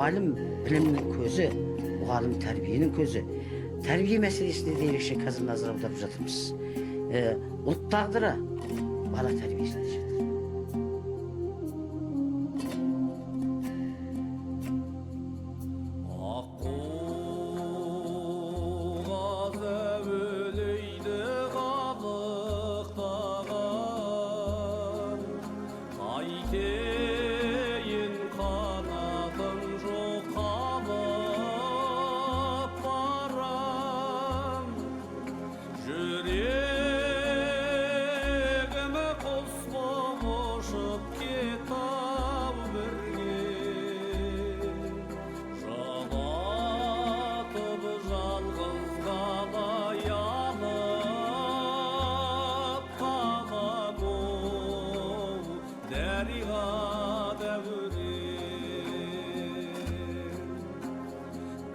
Мұғалім – білімнің көзі, мұғалім – тәрбиенің көзі. Тәрбие мәселесіне де ерекше қазір назар аударып жатырмыз. Ұлт тағдыры бала тәрбиесінде жатыр. Аққу қаз әуелейді қалықтаған, қайтейін, қанатым жоқ, қалып барам. Жүрегім құс боп ұшып кет-ау бірге, жылатып жалғыз қалай алып қалам оу, дариға дәурен.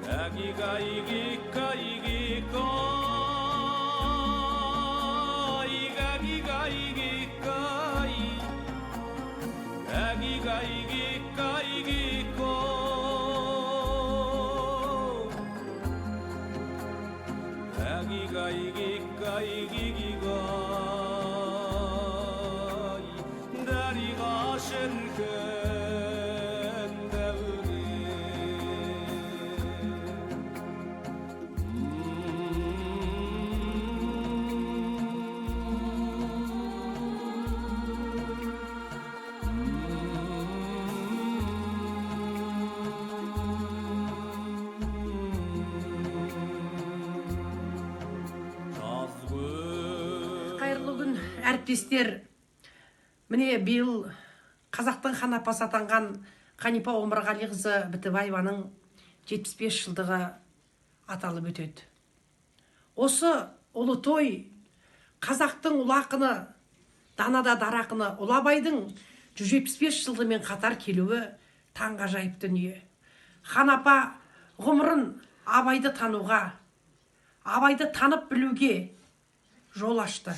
Гаги гай ги гай ги гай, гаги гай ги гай, гаги гай ги гай ги го, гаги гай ги гай ги ги гай, дариға шіркін дәурен. Жаз күн. Қайырлы күн, әріптестер! Міне, биыл қазақтың хан апасы атанған Қанипа Омарғалиқызы Бітібаеваның 75 жылдығы аталып өтеді. Осы ұлы той қазақтың ұлы ақыны, данада дара ақыны ұлы Абайдың 175 жылдығымен қатар келуі таңғажайып дүние. Хан апа ғұмырын Абайды тануға, Абайды танып білуге жол ашты.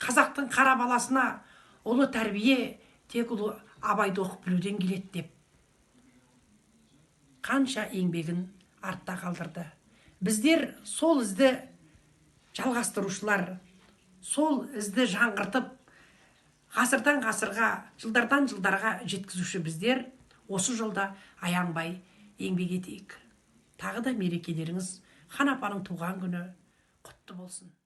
Қазақтың қара баласына ұлы тәрбие тек ұлы Абайды оқып білуден келеді деп қанша еңбегін артта қалдырды. Біздер сол ізді жалғастырушылар, сол ізді жаңғыртып, ғасырдан ғасырға, жылдардан жылдарға жеткізуші біздер осы жолда аянбай еңбек етейік. Тағы да мерекелеріңіз, хан апаның туған күні құтты болсын!